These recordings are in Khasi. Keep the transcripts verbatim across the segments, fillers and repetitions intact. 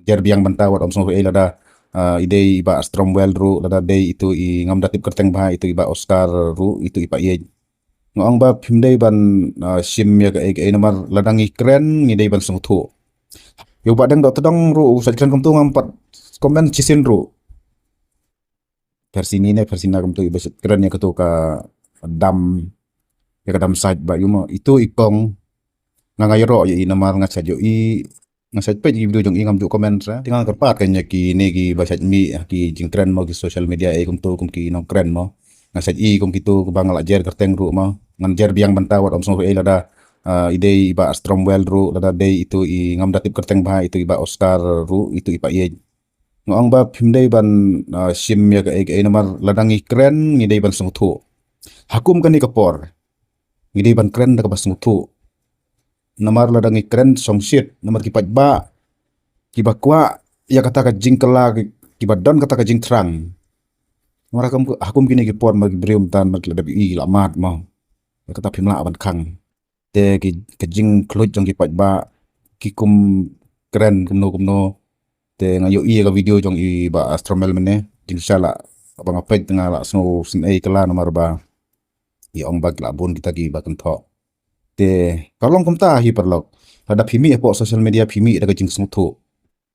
jer biang bynta wat ym sngewthuh ei lada, ah, i dei i Bah Stromwell ruh, lada dei itu i, ngam da tip kyrteng bha, itu i Bah Oscar ruh, itu i Bah Ieit. Nga ong ba phim dei ban, ah, shim ïa kaei kaei namar lada ngi kren ngi dei ban sngewthuh. Ïa u Bah Deng Dohtdong ruh u sait kren kumtu ngam pat comment shisien ruh. Pyrshah ine ne pyrshah ine kumtu i ba sait kren ïa katu ka dam, ïa ka dam sait ba ïa ma itu i kong. Nga nga ïaroh ïa i namar nga sait ïohi, nga sait peit ïa i video jong i, ngam ju comment sa. Te nga kyrpad kan ïa kine ki ba sait mih ki jingkren mo, ki social media ei kumtu, kum ki nongkren mo. Nga sait i kum kitu kiba nga la jer kyrteng ruh mo. Ngan jer biang bynta wat ym sngewthuh ei lada, ah, i dei i Bah Stromwell ruh, lada dei itu i, ngam da tip kyrteng bha, itu i Bah Oscar ruh, itu i Bah Ieit. Nga ong ba phim dei ban, ah, shim ïa kaei kaei namar lada ngi kren ngi dei ban sngewthuh. Ha kum kane ka por ngi dei ban kren da kaba sngewthuh. Namar lada ngi kren shongshit namar ki paidbah kiba kwah ïa kata ka jingkylla, ki, kiba don kata ka jingthrang. Namar ha kum, ha kum kine ki por mar ki briew mynta mar ki la dep ïohi, la mad mo. Ïa kata phim lah ban khang. Te ki, ka jingkhluit jong ki paidbah ki kum kren kumno kumno. Te nga ïohi ïa ka video jong i Bah Stromwell mynne, jingshisha la, ba nga peit nga la sngew sngewsih kylla namar ba i ong ba ki la bun kita kiba kynthoh. Te ka long kumta hi paralok. Lada phi mih hapoh social media phi mih da ka jingsngewthuh,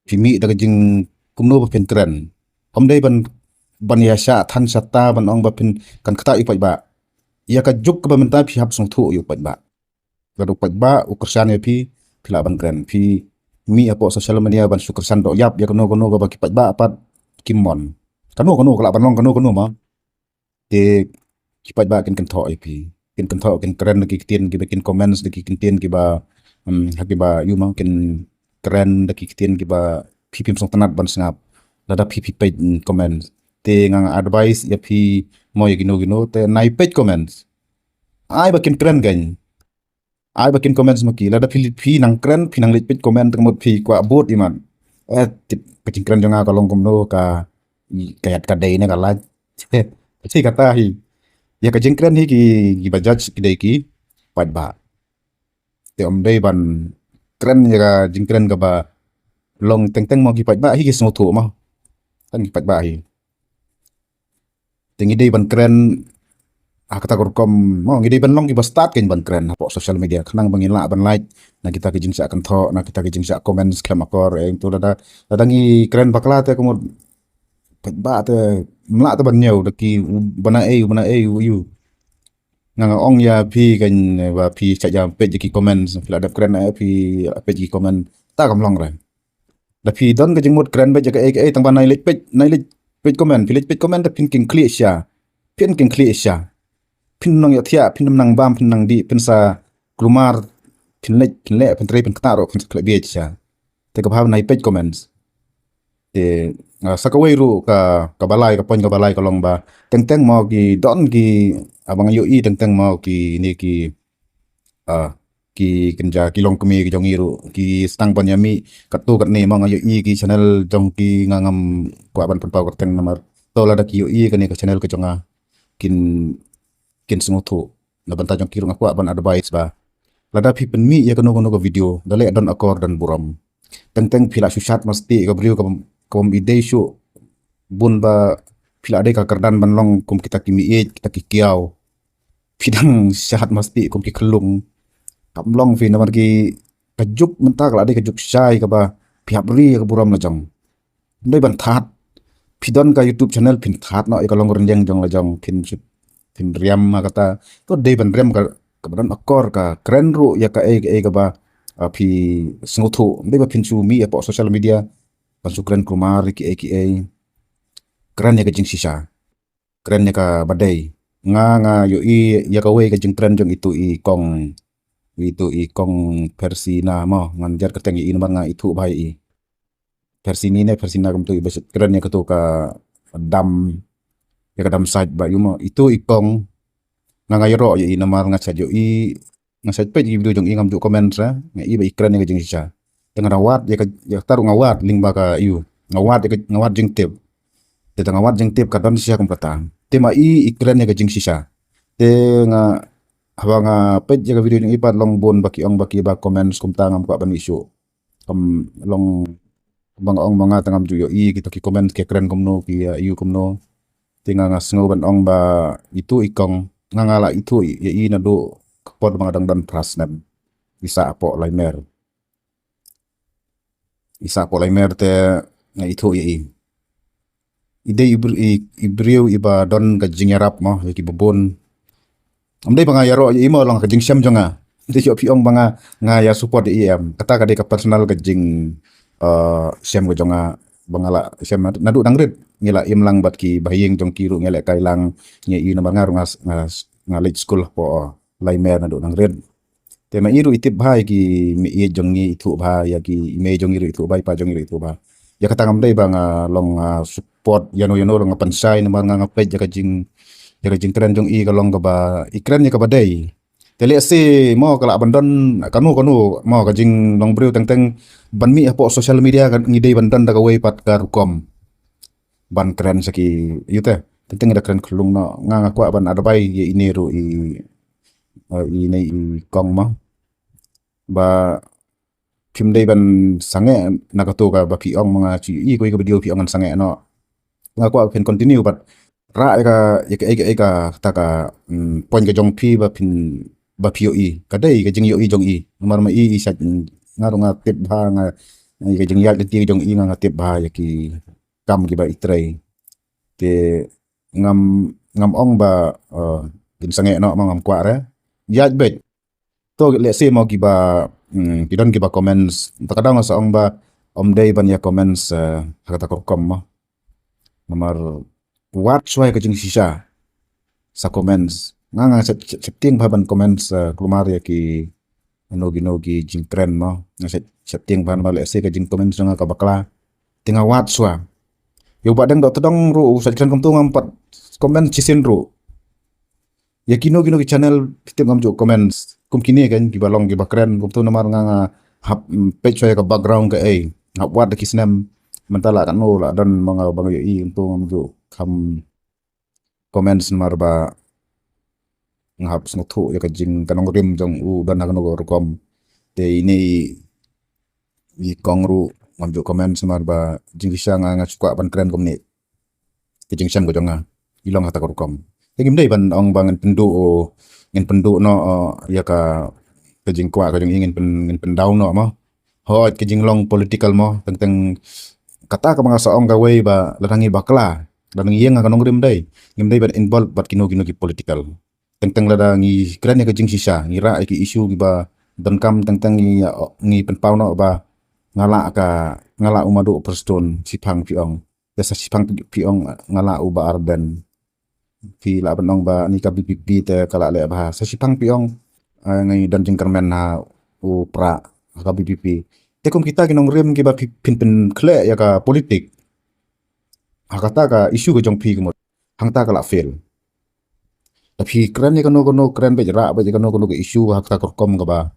phi mih da ka jing kumno ba phin kren. Ym dei ban, ban ïa shah than shata ban ong ba phin kan ktah ïa u paidbah. Ïa ka juk kaba mynta phi hap sngewthuh ïa u paidbah. Lada u paidbah u kyrshan ïa phi, phi lah ban kren. Phi mih hapoh social media ban shu kyrshan doh ïap ïa kano kano kaba ki paidbah pat kim mon. Kano kano ka lah ban long kano kano ma. Te ki paidbah kin kynthoh ïa phi. Kin kynthoh, kin kren da ki ktien kiba, kin comments da ki ktien kiba, um, ha kiba ïa ma, kin kren da ki ktien kiba phi phim sngewtynnat ban sngap. Lada phi phi peit, mm, comments. Te nga nga advice ïa phi mo ïa kino kino, te nai peit comments. Ai ba kin kren kan. Ai ba kin comments ma ki. Lada phi, phi nang kren, phi nang leit peit comment, te ka mut phi kwah bud imat. Eh, tip ka jingkren jong nga ka long kumno, ka, ka ïaid ka dei ne ka lait. Te kata hi. Ïa ka jingkren hi ki, kiba judge ki dei ki paidbah. Te ym dei ban kren ïa ka jingkren kaba long teng teng mo ki paidbah hi ki sngewthuh mo. Tang ki paidbah hi. Te ngi dei ban kren ha kata ka rukom mo, ngi dei ban long kiba stad kan ban kren hapoh social media. Khnang ba ngin lah ban lait na kita ki jingshah kynthoh, na kita ki jingshah comments khlem akor, eh, to lada, lada ngi kren bakla te ka mut paidbah te ym lah te ban ñiew da ki u bana ei, u bana ei, u yu. Nga nga ong ïa phi kan, eh, ba phi shah ïa peit ïa ki comments, phi la dep kren, eh, phi peit ïa ki comment. Ta kam long re. Da phi don ka jingmut kren beit ïa kaei kaei tang ba nai leit peit, nai leit peit comment, phi leit peit comment da phin king khlieh sha. Phin king khlieh sha. Phin nang ïa thiah, phin nang bam, phin nang dih, phin sa kulmar, phin leit, phin leh, phin trei, phin ktah ruh, phin sa khleh bieit sha. Te ka bha nai peit comments. Te, ah, sa kawei ruh ka, ka balai, ka point ka balai ka long ba teng teng mo ki don ki, ah, ba nga ïohi teng teng mo kine ki, ah, ki kynja ki longkmie ki jong ngi ruh ki sdang ban ïa mih katto katne mo, nga ïohi ki channel jong ki, nga ngam kwah ban pynpaw kyrteng namar to lada ki ïohi kane ka channel ka jong nga kin, kin sngewthuh. Na bynta jong ki ruh nga kwah ban advice ba lada phi pynmih ïa kano kano ka video da leh don akor don burom. Teng teng phi la shu shad masti ka briew ka bym, ka bym i dei shuh. Bun ba phi la dei ka kyrdan ban long kum kita ki mih ïeit, kita ki kiaw. Phi dang shad masti kum ki khyllung. Kam long phi namar ki ka juk mynta ka la dei ka juk shai kaba phi hap ri ïa ka burom la jong. Dei ban that. Phi don ka YouTube channel phin that noh ïa ka long rynïeng jong la jong, phin shut, phin riam ma kata. To dei ban riam ka, kaba don akor ka kren ruh ïa kaei kaei kaba, ah, phi sngewthuh. Dei ba phin shu mih hapoh social media ban shu kren kulmar ïa kiei kiei. Kren ïa ka jingshisha. Kren ïa kaba dei. Nga nga ïohi ïa kawei ka jingkren jong itu i kong, itu i kong Persina mo, ngan jer kyrteng ïa i namar nga ithuh bha ïa i. Persini ne Persina kumtu i ba sait kren ïa katu ka dam, ïa ka dam sait ba ïa ma, itu i kong. Nga nga ïaroh ïa i namar nga sait ïohi, nga sait peit ïa ki video jong i, ngam ju comment sa, nga i ba i kren ïa ka jingshisha. Te nga wad ïa ka, ïa kata ruh nga wad lyngba ka ïa u, nga wad ïa ka, nga wad jingtip. Te tang nga wad jingtip ka don shisha kum kata. Te ma i i kren ïa ka jingshisha. Te nga, haba nga peit ïa ka video jong i pat long bun ba ki ong ba ki ba comments kumta, ngam kwah ban issue. Kam long Ba nga ong ba nga tang ngam ju ïohi kita ki comment ki kren kumno, ki ïa ïohi kumno. Te nga nga sngew ban ong ba itu i kong, nga nga la itu i, i naduh ka por ba nga dang don phra snem. I sah hapoh Laimer. I sah hapoh Laimer te nga itu ïa i. I dei i br-, i, i briew iba don ka jingïarap mo, ïa kiba bun. Ym dei ba nga ïaroh ïa i mo, long ka jingshem jong nga. Ym dei ïoh phi ong ba nga, nga ïa support ïa i em. Kata ka dei ka personal ka jing, eh, shem ka jong nga, ba nga la shem naduh dang rit. Ngi la im lang bad ki bahaïing jong ki ruh ngi lehkai lang, ngi ïa i namar nga ruh nga, nga, nga leit skul hapoh Laimer naduh dang rit. Te ma i ruh i tip bha ïa ki mei jong ngi, i thuh bha ïa ki, i mei jong ngi ruh i thuh bha, i pa jong ngi ruh i thuh bha. Ïa kata ngam dei ba nga long, ah, support ïano ïano, long nga pynshai namar nga nga peit ïa ka jing, ïa ka jingkren jong i ka long kaba i kren ïa kaba dei. Te lehse mo ka lah ban don kano kano mo ka jinglong briew teng teng ban mih hapoh social media ka ngi dei ban don da kawei pat ka rukom ban kren sha ki ïa te. Teng teng da kren khlung noh, nga nga kwah ban advice ïa ine ruh i, eh, ine i kong mo. Ba phim dei ban sangeh na kato kaba phi ong, ma nga shu ïohi kawei ka video phi ong ngan sangeh noh. Nga kwah phin continue bad rah ïa ka, ïa ka, ïa ka, ïa ka, kata ka, mm, point ka jong phi ba phin, ba phi ïohi. Ka dei ka jingïohi jong i. Namar ma i, i sha, mm, nga ruh nga tip bha, nga, ïa ka jingïaid lynti jong i nga nga tip bha ïa ki kam kiba i trei. Te ngam, ngam ong ba, eh, kin sangeh noh ma ngam kwah re. Ïaid beit. To lehse mo kiba, mm, ki don kiba comments. Ta ka daw nga sa ong ba ym dei ban ïa comments, eh, ha kata ka rukom mo. Namar wad shuwa ïa ka jingshisha sa comments. Nga nga sep, sep, sep tieng bha ban comments, eh, kulmar ïa ki, no ki, no ki jingkren mo. Nga sep, sep tieng bha namar lehse ka jingcomment jong nga ka bakla. Te nga wad shuwa. Ïa u Bah Deng Dohtdong ruh u sa kren kumto ngam pat comment shisien ruh. Ïa kino kino ki channel phi tip ngam ju comment. Kum kine kan kiba long kiba kren kumto namar nga nga hap, mm, peit shuwa ïa ka background kaei. Hap wad da ki snem. Mynta la katno la don ma nga ba nga ïohi kumto ngam ju kham comments namar ba nga hap sngewthuh ïa ka jing ka nongrim jong u don ha kano ka rukom. Te ine i kong ruh ngam ju comments namar ba jingshisha nga nga shu kwah ban kren kumne. Ka jingshem ka jong nga i long ha kata ka rukom. Te ngim dei ban ong ba ngin pynduh, ngin pynduh noh, eh, ïa ka, ka jingkwah ka jong i ngin pyn, ngin pyndaw noh mo. Hooid ka jinglong political mo, teng teng kata kaba nga sa ong kawei ba lada ngi bakla, lada ngi ïeng ha ka nongrim dei, ngim dei ban involve bad kino kino ki political. Teng teng lada ngi kren ïa ka jingshisha, ngi rah ïa ki issue kiba donkam, teng teng ngi, ngi pynpaw noh ba nga lah ka, nga lah u Maduh Prestone, shiphang phi ong. Te sa shiphang phi ong nga lah u Bah Ardent. Phi lah ban ong ba ni ka V P P te ka lah leh bha. Sa shiphang phi ong, eh, ngi don jingkyrmen ha u Prah ha ka V P P. Te kum kita ki nongrim kiba phi, phin pynkhleh ïa ka politik ha kata ka issue ka jong phi ka mut. Hangta ka lah fail. Te phi kren ïa kano kano, kren beit, rah beit ïa kano kano ka issue ha kata ka rukom kaba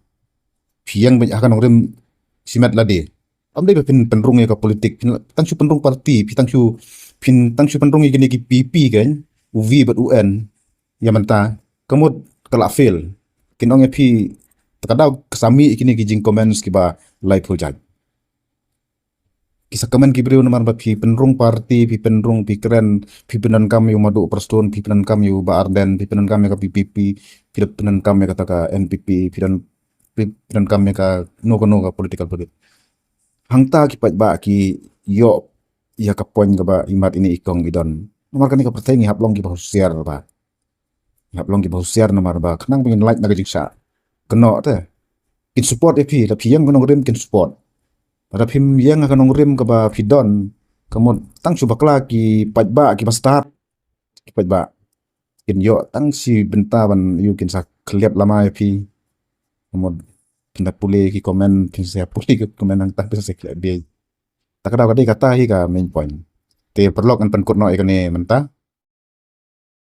phi ïeng beit ha ka nongrim shimet lade. Ym dei ba phin pynrung ïa ka politik, phin tang shu pynrung party, phi tang shu, phin tang shu pynrung ïa kine ki P P kan, u V bad u N, ïa mynta ka mut ka lah fail. Kin ong ïa phi, ta ka daw ka sa mih ïa kine ki jingcomment kiba laiphew jait. Ki sa comment ki briew namar ba phi pynrung party, phi pynrung, phi kren, phi pyndonkam ïa u Maduh Prestone, phi pyndonkam ïa u Bah Ardent, phi pyndonkam ïa ka V P P, phi pyndonkam ïa kata ka N P P, phi don, phi pyndonkam ïa kano kano ka political party. Hangta ki paidbah ki ïoh ïa ka point kaba imat ine i kong i don. Namar kane ka pyrthei ngi hap long kiba husiar ba. Ngi hap long kiba husiar namar ba khnang ba ngin lait na ka jingshah kynnoh te. Kin support ïa phi, lada phi ïeng ha ka nongrim kin support. Lada phim ïeng ha ka nongrim kaba phi don, ka mut tang shu bakla ki paidbah kiba stad. Ki paidbah kin ïoh tang shi bynta ban ïoh kin sa khylliat lama ïa phi. Ka mut phin da pule ki comment, phin sa pule ki comment hangta phin sa khylliat beit. Ta ka daw ka dei kata hi ka main point. Te paralok ngan pynkut noh ïa kane mynta.